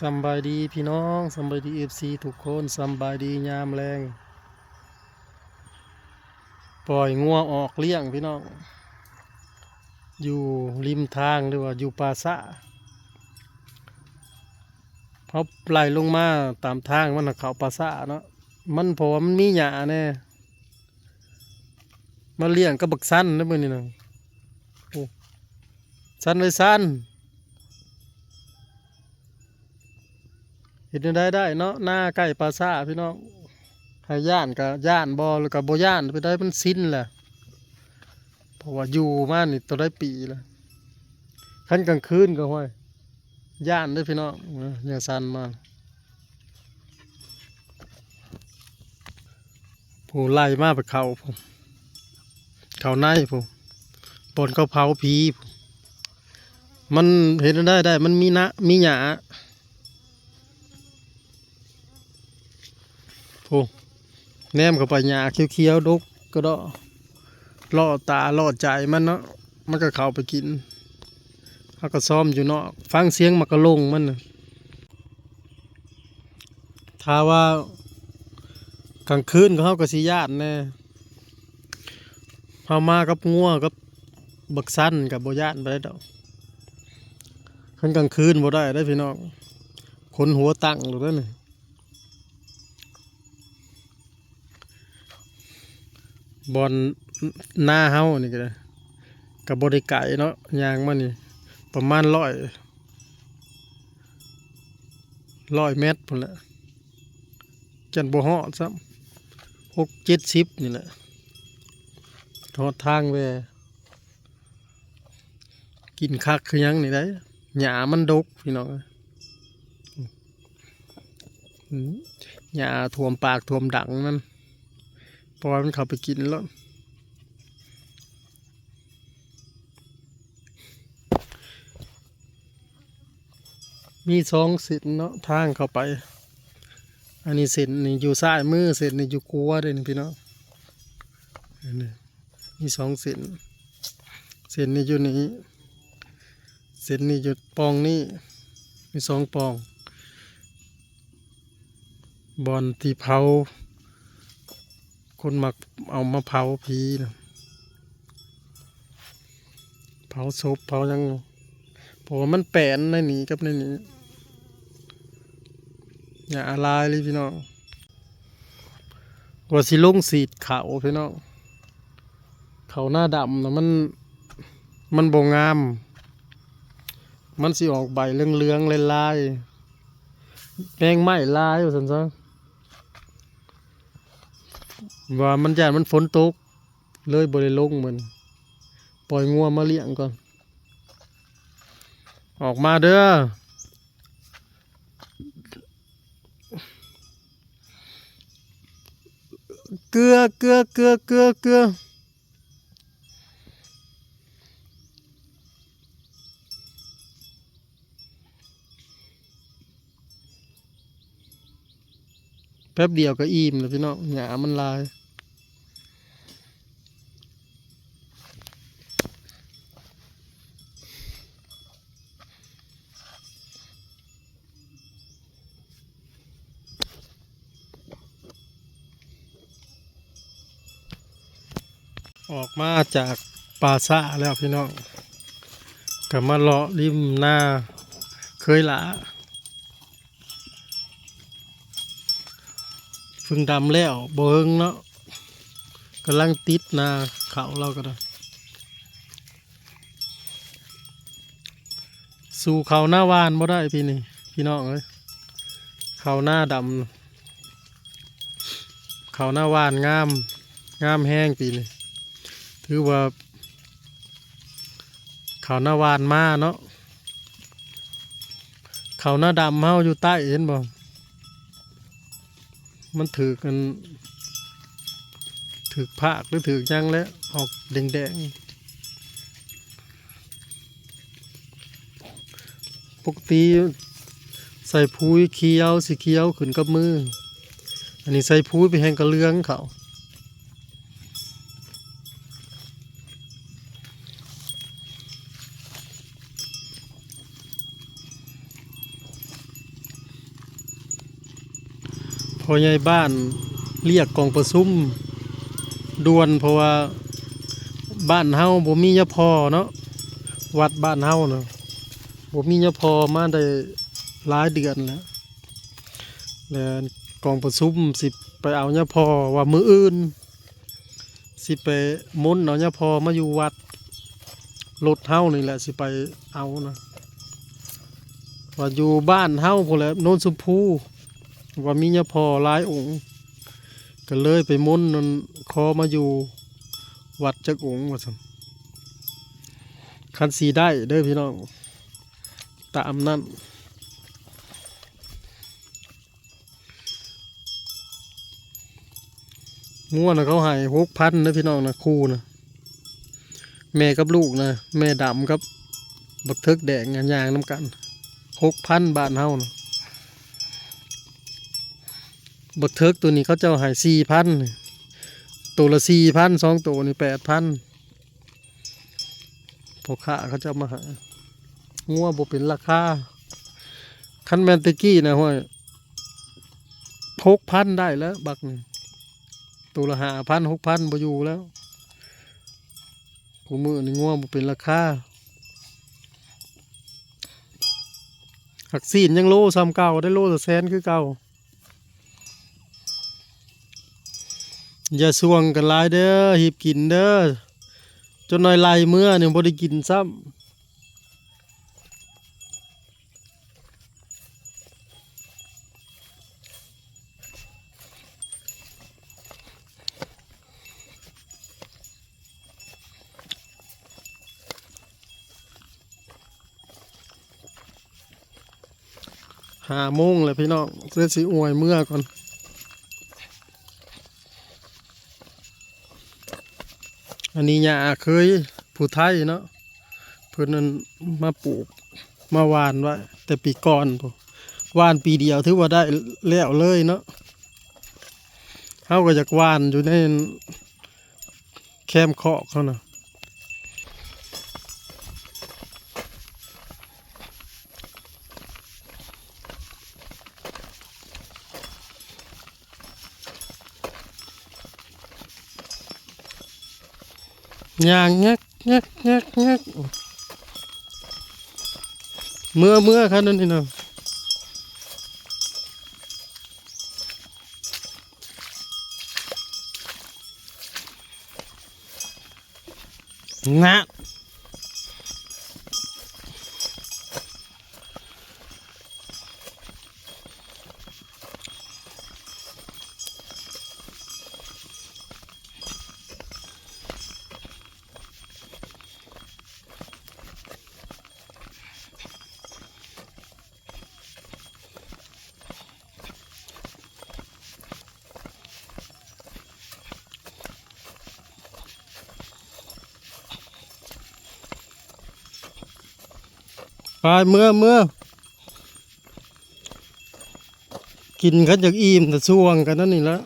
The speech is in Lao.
ສຳບາຍດີພີ່ນ້ອງ ສຳບາຍດີເອັຟຊີທຸກຄົນ ສຳບາຍດີຍາມແລງ. ປ່ອຍງົວອອກລ້ຽງພີ່ນ້ອງ ຢູ່ລິມທາງ ຫຼືວ່າຢູ່ປ່າຊ້າ. ເຮົາໄລ່ລົງມາຕາມທາງ ມັນເຂົ້າປ່າຊ້າເນາະ ມັນ ເພາະວ່າມັນມີຫຍ້າແດ່. ມາລ້ຽງກັບບັກຊັນເດີມື້ນີ້ນະ. ໂອ້ ຊັນເອີຍຊັນ ເຮັດແນວໃດໄດ້ເນາະ ນາໃກ້ປ່າຊ້າພີ່ນ້ອງ. ໃຫ້ຢ້ານກະຢ້ານ ບໍ່ ແລ້ວກະບໍ່ຢ້ານ ໄປໄດ້ ມັນຊິນແຫຼະ ເພາະວ່າຢູ່ມານີ້ເທົ່າໃດປີແລ້ວ. ຄັນກາງຄືນກະ ຫ້ວຍ ຢ້ານເດີພີ່ນ້ອງ. ເອີ ຍັງສັ່ນມາ ຜູ້ໄລ່ມາໄປເຂົ້າ ເຂົ້າໃນຜູ້ ບ່ອນເຂົາເຜົາຜີຜູ້. ມັນເຮັດແນວໃດໄດ້ ມັນມີນະ ມີຫຍ້າຜູ້. ແນມເຂົ້າໄປ ຫຍ້າຂຽວໆ ດົກກະເດາະ ເລາະຕາເລາະໃຈມັນເນາະ ມັນກະເຂົ້າໄປກິນ. ເຮົາກະຊອມຢູ່ນອກ ຟັງສຽງໝາກກະລົງມັນນະ. ຖ້າວ່າກາງຄືນ ເຮົາກະຊິຢ້ານແດ່. ເຮົາມາກັບງົວກັບບັກຊັນກະບໍ່ຢ້ານປານໃດດອກ. ຄັນກາງຄືນບໍ່ໄດ້ເດ້ພີ່ນ້ອງ ຂົນຫົວຕັ້ງໂລດເດ້ນີ້. ບ່ອນນາເຮົານີ້ກະໄດ້ ກະບໍ່ໄດ້ໄກເນາະ ຍ່າງມານີ້ປະມານຮ້ອຍ ຮ້ອຍແມັດພຸ້ນແຫຼະ ຈັ່ງບໍ່ຮອດຊ້ຳ ຫົກເຈັດສິບນີ້ແຫຼະ ຮອດທາງແວ່. ກິນຄັກຄືຫຍັງນີ້ໄດ໋ ຫຍ້າມັນດົກພີ່ນ້ອງເອີຍ. ຫຍ້າຖ້ວມປາກຖ້ວມດັງມັນ ປ່ອຍມັນເຂົ້າໄປກິນໂລດ. ມີສອງເສັ້ນເນາະ ທາງເຂົ້າໄປ ອັນນີ້ເສັ້ນນີ້ຢູ່ຊ້າຍມື ເສັ້ນນີ້ຢູ່ຂວາເດ້ນີ້ພີ່ນ້ອງ. ອັນນີ້ ມີສອງເສັ້ນ ເສັ້ນນີ້ຢູ່ນີ້ ເສັ້ນນີ້ຢູ່ປ່ອງນີ້ ມີສອງປ່ອງ ບ່ອນທີ່ເຜົາ ຄົນມັກເອົາມາເຜົາຜີນະ ເຜົາສົບເຜົາຫຍັງ ເພາະວ່າມັນແປນໃນນີ້ກັບໃນນີ້ ຫຍ້າຫຼາຍເລີຍພີ່ນ້ອງ. ວ່າຊິລົງສີດເຂົ້າພີ່ນ້ອງ ເຂົ້ານາດຳນະ ມັນ ມັນບໍ່ງາມ ມັນຊິອອກໃບເຫຼືອງໆ ລາຍໆ ແມງໄມ້ຫຼາຍວ່າຊັ້ນຊະ ວ່າມັນຢ້ານມັນຝົນຕົກ ເລີຍບໍ່ໄດ້ລົງມື້ນີ້ ປ່ອຍງົວມາລ້ຽງກ່ອນ. ອອກມາເດີ ເກືອ ເກືອ ເກືອ ເກືອ ເກືອ. ແປັບດຽວກະອີ່ມແລ້ວພີ່ນ້ອງ ຫຍ້າມັນຫຼາຍ. ອອກມາຈາກປ່າຊ້າແລ້ວພີ່ນ້ອງ ກະມາເລາະລິມນາເຄີຍຫຼ້າ ເພິ່ງດຳແລ້ວບໍ່ເຫິງເນາະ ກຳລັງຕິດນາເຂົ້າລາວກະໄດ້. ສູ້ເຂົ້ານາຫວ່ານບໍ່ໄດ້ປີນີ້ພີ່ນ້ອງເອີຍ ເຂົ້ານາດຳ ເຂົ້ານາຫວ່ານງາມ ງາມແຮງປີນີ້ ຖືວ່າເຂົ້ານາຫວ່ານມາເນາະ. ເຂົ້ານາດຳເຮົາຢູ່ໃຕ້ເຫັນບໍ່ ມັນຖືກອັນ ຖືກພາກ ຫຼື ຖືກຫຍັງແຫຼະ ອອກແດງໆ. ປົກກະຕິໃສ່ປຸຍຂຽວ ສີຂຽວຂຶ້ນກັບມື ອັນນີ້ໃສ່ປຸຍໄປແຮ່ງກະເຫຼືອງເຂົ້າ. ພໍ່ໃຫຍ່ບ້ານລຽກກອງປະຊຸມດ່ວນ ເພາະວ່າບ້ານເຮົາບໍ່ມີຍາພໍ່ເນາະ, ວັດບ້ານເຮົານະບໍ່ມີຍາພໍ່ມາໄດ້ຫຼາຍເດືອນແລ້ວ ແລະກອງປະຊຸມຊິໄປເອົາຍາພໍ່ ວ່າມື້ອື່ນ ຊິໄປມົນເອົາຍາພໍ່ມາຢູ່ວັດ, ລົດເຮົານີ້ແຫຼະຊິໄປເອົານະ ວ່າຢູ່ບ້ານເຮົາພຸ້ນແຫຼະ ໂນນຊົມພູ ວ່າມີຍາພໍ່ຫຼາຍອົງ ກໍເລີຍໄປມົນນັ້ນ ຂໍມາຢູ່ວັດຈັກອົງວ່າຊັ້ນ. ຄັນຊິໄດ້ເດີພີ່ນ້ອງ ຕາມນັ້ນ. ງົວນະເຂົາໃຫ້ຫົກພັນເດີພີ່ນ້ອງນະ ຄູ່ນະ ແມ່ກັບລູກນະ ແມ່ດຳກັບບັກເຖິກແດງນະ ຍ່າງນຳກັນ ຫົກພັນ ບ້ານເຮົານະ. ບັກເຖິກໂຕນີ້ເຂົາເຈົ້າໃຫ້ສີ່ພັນ ໂຕລະສີ່ພັນ ສອງໂຕນີ້ແປດພັນ ພໍ່ຄ້າເຂົາເຈົ້າມາໃຫ້. ງົວບໍ່ເປັນລາຄາ ຄັນແມ່ນແຕ່ກີ້ນະ ຫ້ວຍ ຫົກພັນ ໄດ້ແລ້ວບັກນີ້ ໂຕລະຫ້າພັນ ຫົກພັນ ບໍ່ຢູ່ແລ້ວ. ຄູ່ມື້ນີ້ງົວບໍ່ເປັນລາຄາ ຫັກຊີ້ນຍັງໂລສ່ຳເກົ່າໄດ໋ ໂລລະແສນຄືເກົ່າ. ຢ່າຊ່ວງກັນຫຼາຍເດີ ຮີບກິນເດີ ຈົນໜ້ອຍໄລ່ເມືອນີ້ບໍ່ໄດ້ກິນຊ້ຳ. ຫ້າໂມງແລ້ວພີ່ນ້ອງ ເລີຍຊິອວຍເມືອກ່ອນ. ອັນນີ້ຍ່າເຂີຍຜູ້ໄທເນາະ ເພິ່ນນັ້ນມາປູກມາຫວ່ານໄວ້ແຕ່ປີກ່ອນພຸ້ນ ຫວ່ານປີດຽວຖືວ່າໄດ້ແລ້ວເລີຍເນາະ. ເຮົາກໍຢາກຫວ່ານຢູ່ໃນ ແຄມຄອກເຮົານະ ຍ່າງແງກໆໆໆ ເມືອໆ ຄັນນັ້ນນີ້ນະ. ນະ ໄປເມືອ ເມືອ ກິນຄັນຢາກອີ່ມ ແຕ່ຊ່ວງກັນນັ້ນນີ້ລະ.